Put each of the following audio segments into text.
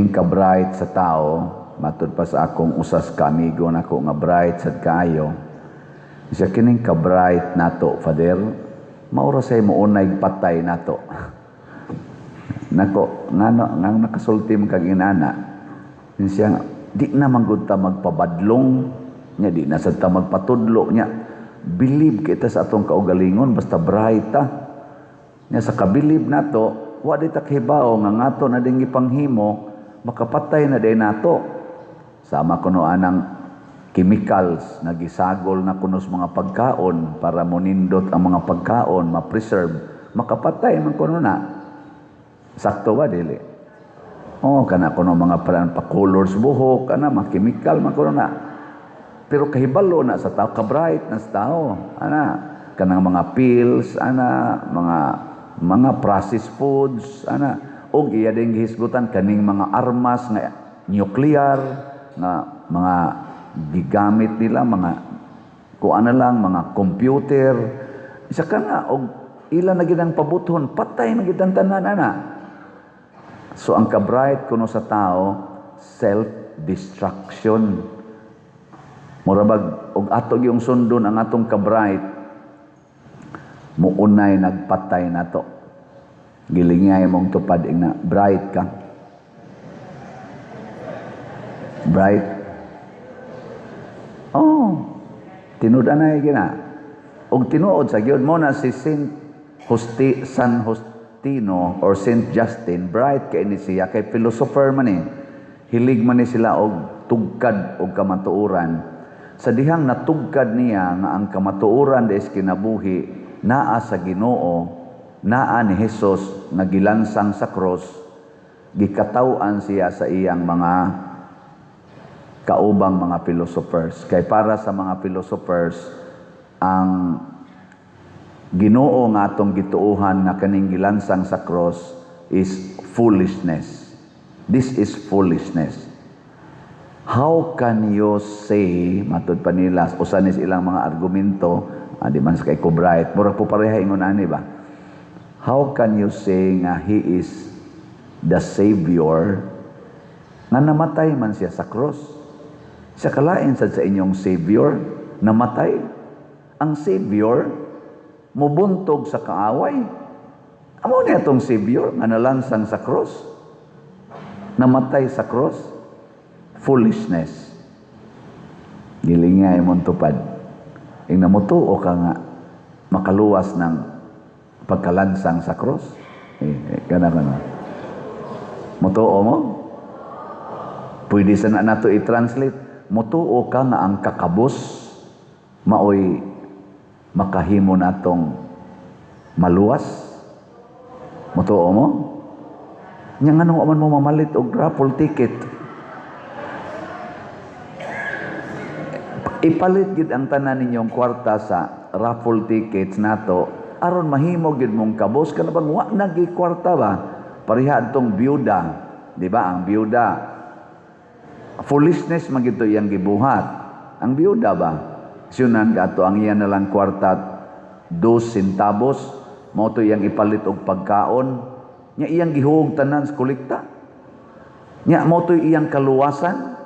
Kining ka-bright sa tao, matud pa sa akong usas ka amigo nako nga bright sad kaayo. Siya, kining ka-bright nato, Father, mao ra say mounay patay nato. Nako, ngano nga nakasulti man kag inana? Siya, di na man gud ta magpabadlong nya, di na sad ta magpatudlo nya. Believe kita sa atong kaugalingon basta bright ta. Nya sa kabilib nato, wa di ta kahibaw nga ngato na din gipanghimo makapatay na din nato. Sama kuno anang chemicals na gisagol na kuno sa mga pagkaon para monindot ang mga pagkaon, ma-preserve, makapatay man kuno na. Sakto ba dili? Oh, kana kuno mga parang pa-colors buhok, kana mga chemical man kuno na. Pero kahibalo na sa tao, ka-bright na sa tao. Ana, kanang mga pills, ana, mga processed foods, ana, og iya din gihisgutan kaning mga armas nga nuclear nga mga gigamit nila, mga kuan na lang, mga computer. Isa ka na og ila na gid ang pabuthon, patay na gid ang tanan ana. So ang ka-bright kuno sa tao, self-destruction. Mura bag og ato gyung sundon ang atong ka-bright, muunay nagpatay nato. Gilingay mong tupad ingna, bright ka. Bright. Oh, tinud anay gina. Og tinuod sa gyud mo na si Saint Justi, San Justino or Saint Justin, bright kay ni siya kay philosopher man eh. Hilig man ni sila og tugkad og kamatuoran. Sa dihang natugkad niya nga ang kamatuoran des kinabuhi naa sa Ginoo, naa ni Hesus nga gilansang sa cross, gikataw-an siya sa iyang mga kaubang mga philosophers. Kay para sa mga philosophers, ang Ginoo nga atong gituohan nga kaning gilansang sa cross is foolishness. This is foolishness. How can you say, matud pa nila, usa ni ilang mga argumento, di man sa kay ko bright, murag po pareha ingon ani ba? How can you say nga he is the Savior nga namatay man siya sa cross? Sa kalain sad sa inyong Savior, namatay. Ang Savior, mubuntog sa kaaway. Amo niya itong Savior nga nalansang sa cross? Namatay sa cross? Foolishness. Gilingay mong tupad. Ing namutuo ka nga makaluwas ng pagkalansang sa cross. Eh, kana kana. Mutuo mo? Pwede sa na nato i-translate. Mutuo ka nga ang kakabos maoy makahimo natong maluwas? Mutuo mo? Nya ngano man mo mamalit og raffle ticket? Ipalit gid ang tanan ninyong kwarta sa raffle tickets nato aron mahimo gid mong kabos kana bang wa na gi kwarta ba? Pareha adtong byuda, di ba? Ang byuda, foolishness man gid to iyang gibuhat. Ang byuda ba? Siyunan gato ang iya na lang kwarta 2 centavos, mao to iyang ipalit og pagkaon. Nya iyang gihuog tanan sa kolekta. Nya mao to iyang kaluwasan.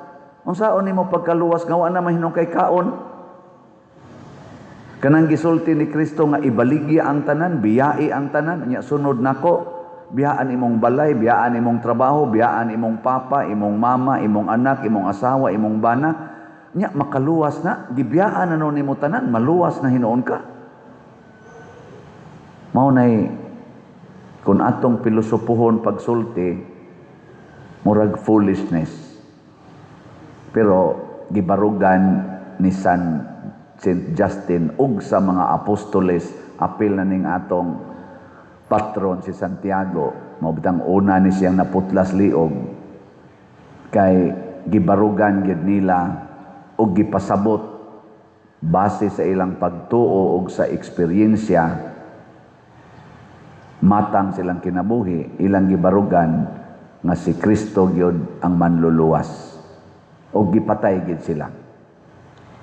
Unsaon nimo pagkaluwas nga wa na mahinong kay kaon? Kanang gisulti ni Kristo nga ibaligya ang tanan, biyai ang tanan, nya sunod nako, biyaan imong balay, biyaan imong trabaho, biyaan imong papa, imong mama, imong anak, imong asawa, imong bana, nya makaluwas na, gibiyaan na nun nimo tanan, maluwas na hinuon ka. Mao nay kung atong pilosopohon pagsulti, murag foolishness. Pero gibarugan ni Saint Justin ug sa mga apostoles, apil na ning atong patron si Santiago, mao bitang una ni siyang naputlas liog kay gibarugan gyud nila ug gipasabot base sa ilang pagtuo ug sa eksperyensya matang silang kinabuhi, ilang gibarugan nga si Kristo gyud ang manluluwas ug gipatay gyud sila.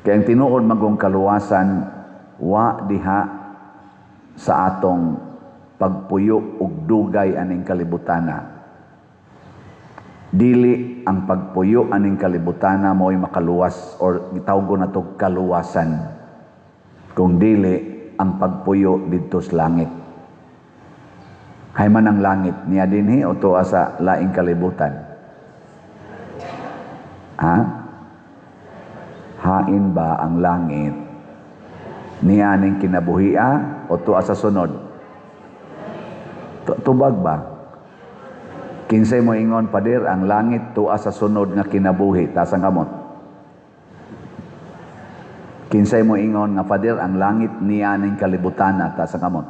Kaya ang tinuod magong kaluwasan wa diha sa atong pagpuyo og dugay aning kalibutana. Dili ang pagpuyo aning kalibutana mo'y makaluwas or gitawgon nato kaluwasan. Kung dili ang pagpuyo didto sa langit. Hay man ang langit niya dinhi o tuwa sa laing kalibutan? Ha? Hain ba ang langit niya ning kinabuhia o tuwa sa sunod? Tubag ba? Kinsay mo ingon, "Pader, ang langit tuwa sa sunod nga kinabuhi"? Taas ang kamot. Kinsay mo ingon nga, "Pader, ang langit niya ning kalibutana"? Taas ang kamot.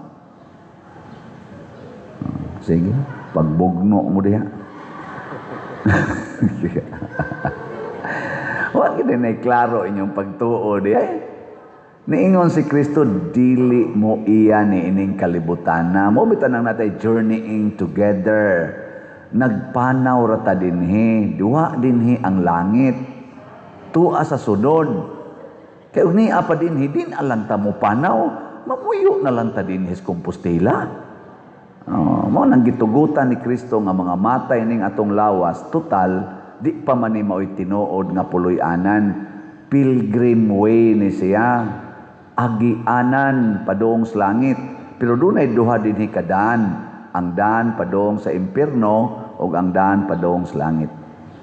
Sige, pagbugno mo diha. Wa gid na klaro inyong pagtuo diha. Niingon si Kristo, dili mo iya ni ining kalibutana. Mo bitan ang natay journeying together. Nagpanaw ra ta dinhi, duha dinhi ang langit. Tua sa sunod. Kay ug niya pa dinhi, din alang ta mo panaw, mamuyo na lang ta dinhi sa Compostela. Oh, mao nang gitugutan ni Kristo nga mga matay ning atong lawas, total di pa man ni mao'y tinuod nga puloy-anan. Pilgrim way ni siya. Agianan padung sa langit. Pero dunay duha dinhi ka daan. Ang daan padung sa impierno ug ang daan padung sa langit.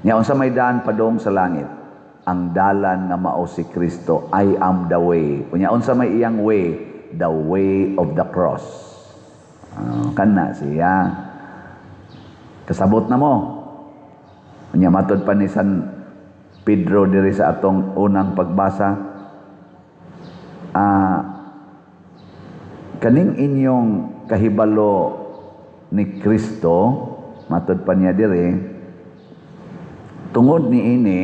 Nya unsa may daan padung sa langit? Ang dalan nga mao si Kristo, "I am the way." Unya unsa may iyang way? The way of the cross. Kana siya. Kasabot na mo. Unya matod pa ni San Pedro diri sa atong unang pagbasa, kaning inyong kahibalo ni Kristo, matod pa niya diri, tungod ni ini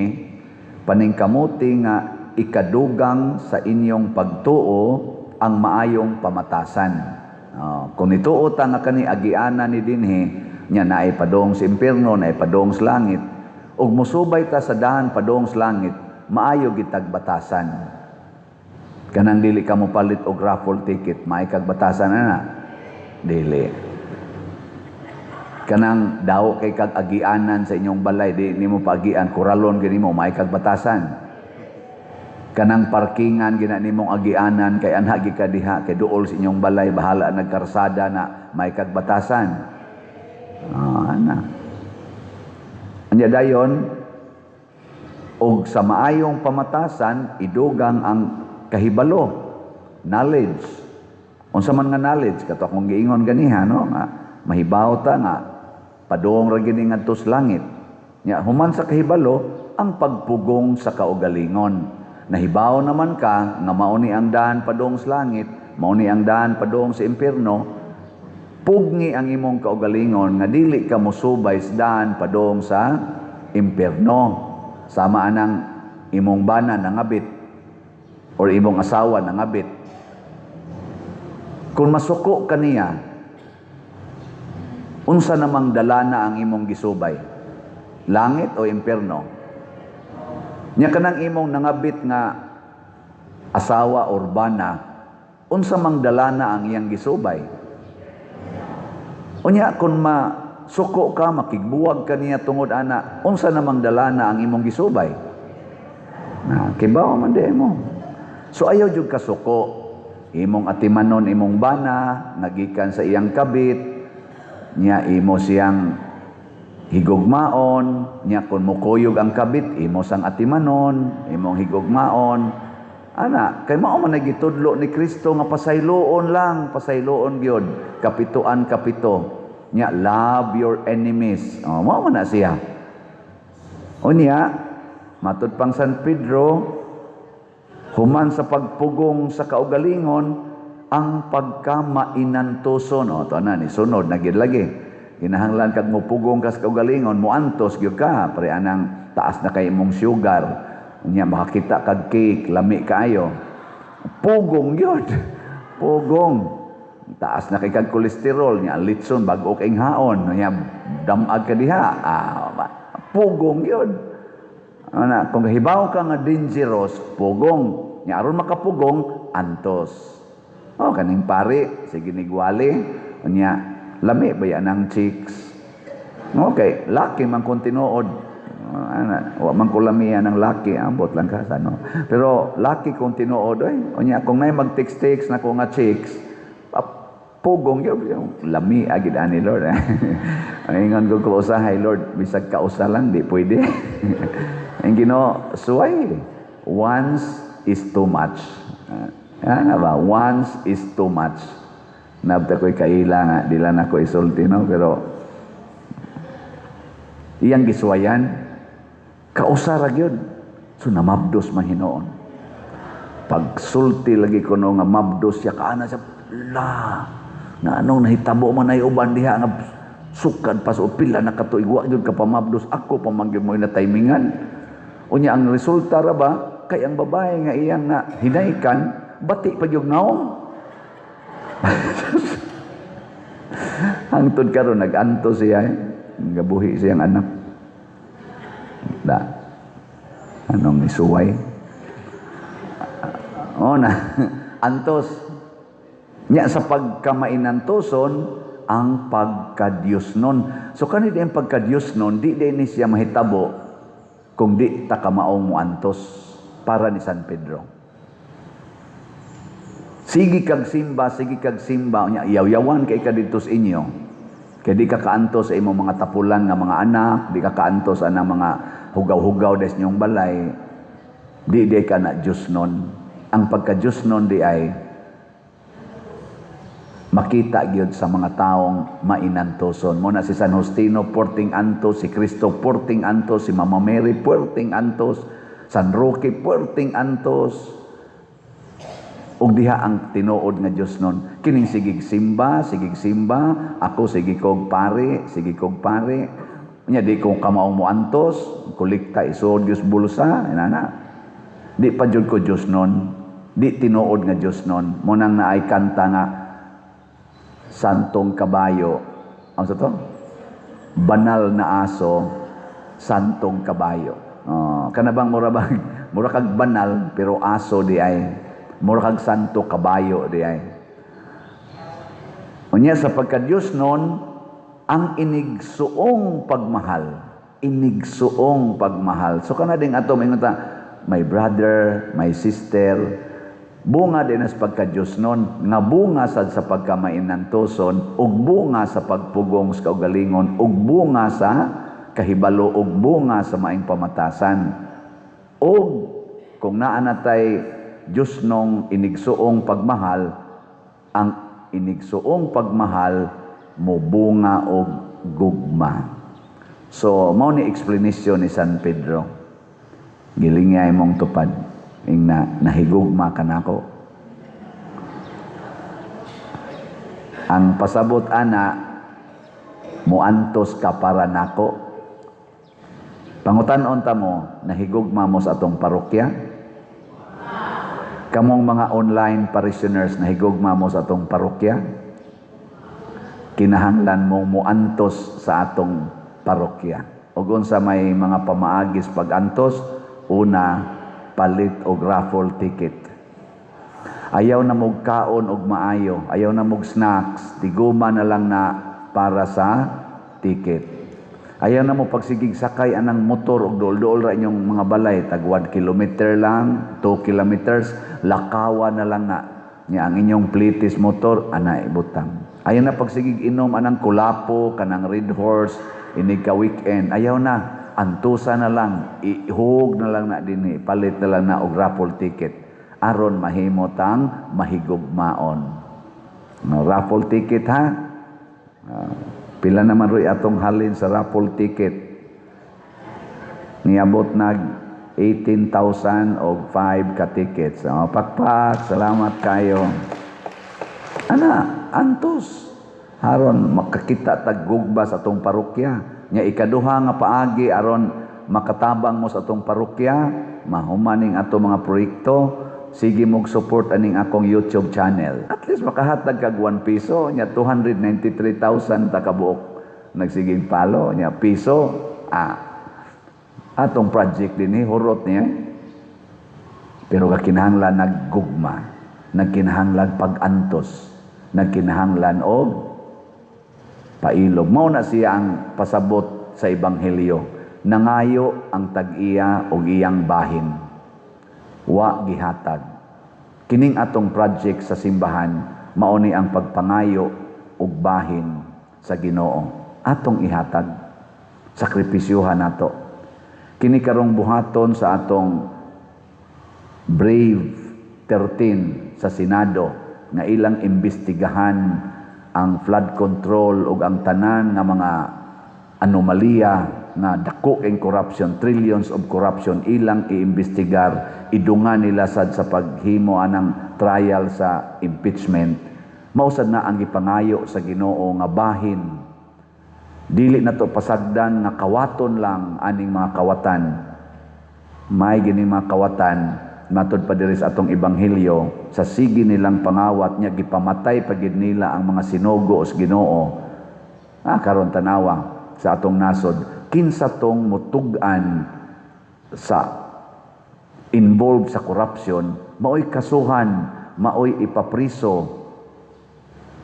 paningkamuti nga ikadugang sa inyong pagtuo ang maayong pamatasan. Kung nituo ta nga kani agianan ni dinhi nya naay padong sa impierno, naay padong sa langit, ug mosubay ta sa dahan padong sa langit, maayo gitag batasan. Kanang dili ka mo palit og raffle ticket, maay kag batasan ana? Dili. Kanang daw kay kag agianan sa inyong balay, di nimo paagian, kuralon gani mo, maay kag batasan. Kanang parkingan gina nimong agianan kay anha gi ka diha kay duol sa inyong balay, bahala nagkarsada na, maay kag batasan. Ana. Anya dayon og sa maayong pamatasan idugang ang kahibalo, knowledge. Unsa man nga knowledge? Kato akong giingon ganiha, no, nga mahibaw ta nga padung ra gini ngadto sa langit. Nya human sa kahibalo ang pagpugong sa kaugalingon. Nahibaw naman ka nga mao ni ang daan padung sa langit, mao ni ang daan padung sa impierno. Pugni ang imong kaugalingon nga dili ka mosubay sa daan padung sa impierno. Sama anang imong bana nangabit or imong asawa nangabit. Kung masuko ka niya, unsa namang dalana ang imong gisubay? Langit o impierno? Nya kanang imong nangabit nga asawa or bana, unsa mang dalana ang iyang gisubay? Unya kung masuko ka, makigbuwag ka niya tungod ana, unsa namang dalana ang imong gisubay? Na, kibaw man di mo. So ayaw jud kasuko. Imong atimanon imong bana, nagikan sa iyang kabit, nya imo siyang higugmaon, nya kung mukuyog ang kabit, imo sang atimanon, imong higugmaon. Ana, kay mao man nagitudlo ni Kristo nga pasayloon lang, pasayloon gyud, kapituan kapito. Nya love your enemies. Oh, mao man na siya. Unya, matud pang San Pedro, human sa pagpugong sa kaugalingon, ang pagkamainantuson. O, ito na, ni sunod, na gid lagi. Kinahanglan kag mupugong ka sa kaugalingon, muantos gyud ka, pre anang taas na kay imong sugar. Unya makakita kag cake, lami kaayo. Pugong gyud. Pugong. Taas na kay kag kolesterol, nya litson bag-o kay haon, nya damag ka diha. Pugong gyud. Ana, kung hibaw ka nga dangerous, pugong. Nya aron makapugong, antos. Oh, kaning pare, sige nigwali. Unya, lami ba yan ang chicks? Okay, laki man kung tinuod. Ana, wa man ko lamian ng laki, ambot lang ka sa ano. Pero laki kung tinuod oy. Unya kung nay mag-text-text na ko nga chicks, pugong gyud lami agid ani, Lord. Ingon ko ko usahay, "Lord, bisag kausa lang di pwede." Ang Ginoo, suway. Once is too much. Ano ba? Once is too much. Nabta ko'y kaila nga, di lang ako isulti, no? Pero, iyang gisuwayan, kausa ra gyud. So, namabdos man hinuon. Pagsulti lagi ko no nga mabdos siya, kaana siya, la, nga anong nahitabo man ay uban diha nga sukad pa sa pila na katuig wa gyud ka pamabdos, ako pa man gyud mo na timingan. Unya ang resulta ra ba kay ang babae nga iyang na hinaykan bati pa gyud naong. Hangtod karon nag-anto siya eh. Gabuhi siyang anak. Da. Anong isuway? O na, antos. Nya sa pagkamainantoson, ang pagka-Diyos nun. So kani di ang pagka-Diyos nun, di din ni siya mahitabo kung di ta kamaong mo antos para ni San Pedro. Sige kag simba, sige kag simba, unya yaw-yawan kay ka didto sa inyo. Kay di ka kaantos sa imong mga tapulan nga mga anak, di ka kaantos ana mga hugaw-hugaw des inyong balay. Di di ka na Diyos nun. Ang pagka Diyos nun di ay makita gyud sa mga taong mainantoson. Mo na si San Justino porting antos, si Kristo porting antos, si Mama Mary porting antos, San Roque porting antos. Ug diha ang tinuod nga Dios nun. Kining sigig simba, ako sige kog pare, sige kog pare. Nya di ko kamaong mo antos, kolekta isuod Dios bulsa, inana. Di pa jud ko Dios nun. Di tinuod nga Dios nun. Mo nang naay kanta nga Santong Kabayo. Ano sa to? Banal na aso, Santong Kabayo. Oh, kana bang mura bang mura kag banal pero aso di ay, mura kag santo, kabayo di ay. Unya sa pagka-Diyos nun, ang inigsuong pagmahal. Inigsuong pagmahal. So kana ding ato maingon ta, my brother, my sister, bunga din as pagka-Diyos nun, nga bunga sad sa pagkamainantoson, ug bunga sa pagpugong sa kaugalingon, ug bunga sa kahibalo, ug bunga sa maing pamatasan. Ug kung naa na tay Diyos nung inigsuong pagmahal, ang inigsuong pagmahal mobunga og gugma. So, mao ni explanation ni San Pedro. Gilingay mong tupad. Ing na, nahigugma ka nako. Ang pasabot ana, muantos ka para nako. Pangutan-on ta mo, nahigugma mo sa atong parokya? Kamong mga online parishioners, nahigugma mo sa atong parokya? Kinahanglan mong muantos sa atong parokya. Ug unsa may mga pamaagis pag-antos? Una, palit og raffle ticket. Ayaw na mog kaon og maayo, ayaw na mog snacks, tiguma na lang na para sa ticket. Ayaw na mo pagsigig sakay anang motor og duol-duol ra inyong mga balay, tag 1 kilometer lang, 2 kilometers, lakawa na lang na. Nya ang inyong plitis motor ana ibutang. Ayaw na pagsigig inom anang kulapo, kanang Red Horse, inig ka weekend. Ayaw na, antusa na lang, ihug na lang na dinhi, palit na lang na og raffle ticket. Aron mahimo tang mahigugmaon. No, raffle ticket ha? Pila naman roy atong halin sa raffle ticket? Niabot nag 18,000 og 5 ka tickets. Oh, pakpak, salamat kayo. Ana, antos. Aron makakita tag gugba sa atong parokya. Nya ikaduha nga paagi aron makatabang mo sa atong parokya, mahumaning ato mga proyekto, sige mog support aning akong YouTube channel. At least makahatag kag 1 piso, nya 293,000 ta kabuok nagsiging palo, nya piso. Atong project dinhi hurot niya. Pero kakinahanglan naggugma, nagkinahanglan pag-antos, nagkinahanglan og Pailob. Mao na siya ang pasabot sa ebanghelyo. Nangayo ang tag-iya og iyang bahin. Wa gihatag. Kining atong project sa simbahan, mao ni ang pagpangayo og bahin sa Ginoo. Atong ihatag. Sakripisyuhan nato. Kini karong buhaton sa atong Brave 13 sa Senado nga ilang imbestigahan ang flood control ug ang tanan nga mga anomalya nga dako kay corruption, trillions of corruption, ilang iimbestigar, idungan nila sad sa paghimo anang trial sa impeachment. Mao sad na ang gipangayo sa Ginoo nga bahin. Dili na to pasagdan nga kawaton lang aning mga kawatan. May gini mga kawatan matod pa diri sa atong ebanghelyo, sa sige nilang pangawat niya, gipamatay pa gid nila ang mga sinugo sa Ginoo. Karon tanawa sa atong nasod, kinsa tong mutug-an sa involved sa corruption, maoy kasuhan, maoy ipapriso.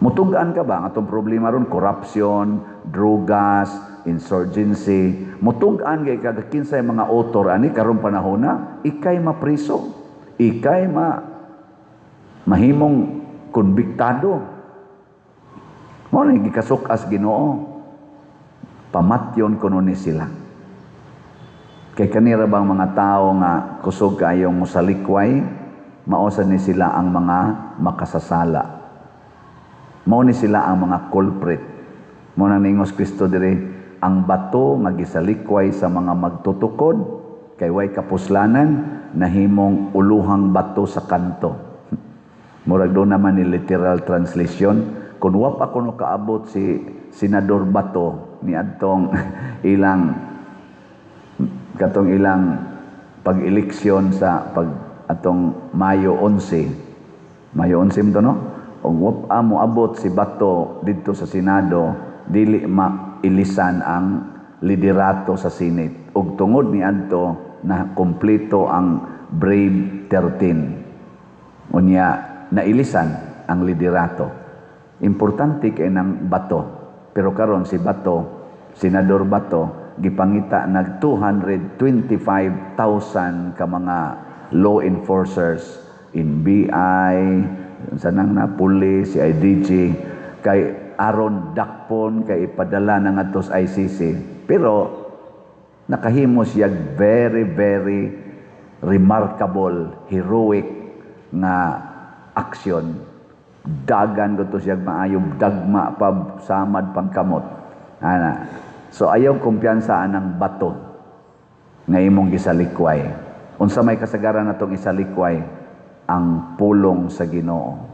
Mutug-an ka ba? Ang atong problema ron, corruption, drugas, insurgency. Mutug-an kay kag kinsay mga author ani karon panahon na, ikay mapriso. Ikay mahimong konbiktado. Mao ni gikasuk-as Ginoo. Pamatyon kuno ni sila. Kay kanira bang mga tao nga kusog kaayong mosalikway, mao sad ni sila ang mga makasasala. Mao ni sila ang mga culprit. Mao nang ningos Kristo diri, ang bato nga gisalikway sa mga magtutukod kay way kapuslanan, nahimong uluhang bato sa kanto. Murag do naman ni literal translation, kung wa pa kuno kaabot si Senador Bato ni adtong ilang katong ilang pag-eleksyon sa pag atong Mayo 11, Mayo 11 to, no, og wa pa moabot si Bato didto sa Senado, dili mailisan ang liderato sa Senate, ug tungod ni adto na kompleto ang Brave 13, unya nailisan ang liderato. Importante kay ng Bato, pero karon si Bato, Senador Bato, gipangita nag 225,000 ka mga law enforcers in BI sa nang na police, CIDG, kay aron dakpon kay ipadala na ngadto sa ICC. Pero nakahimo siya very, very remarkable, heroic nga aksyon. Dagan ko to siya maayo, dagma pa, samad pang kamot ana. So ayaw kumpiyansa anang bato nga imong gisalikway. Unsa may kasagaran natong isalikway? Ang pulong sa Ginoo.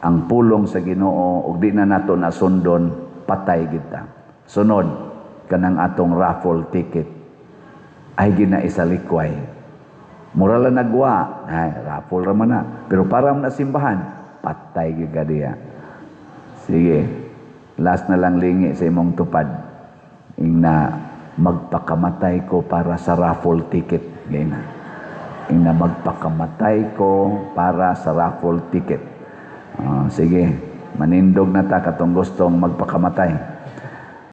Ang pulong sa Ginoo, ug di na nato nasundon, patay kita. Sunod kanang atong raffle ticket ay gina isalikway. Mura lang nagwa, ay raffle ra man na. Pero para na simbahan, patay gyud ka diya. Sige, last na lang, lingi sa imong tupad. Ingna, "Magpakamatay ko para sa raffle ticket." Gayna. Ingna, "Magpakamatay ko para sa raffle ticket." Ah, sige, manindog na ta katong gustong magpakamatay.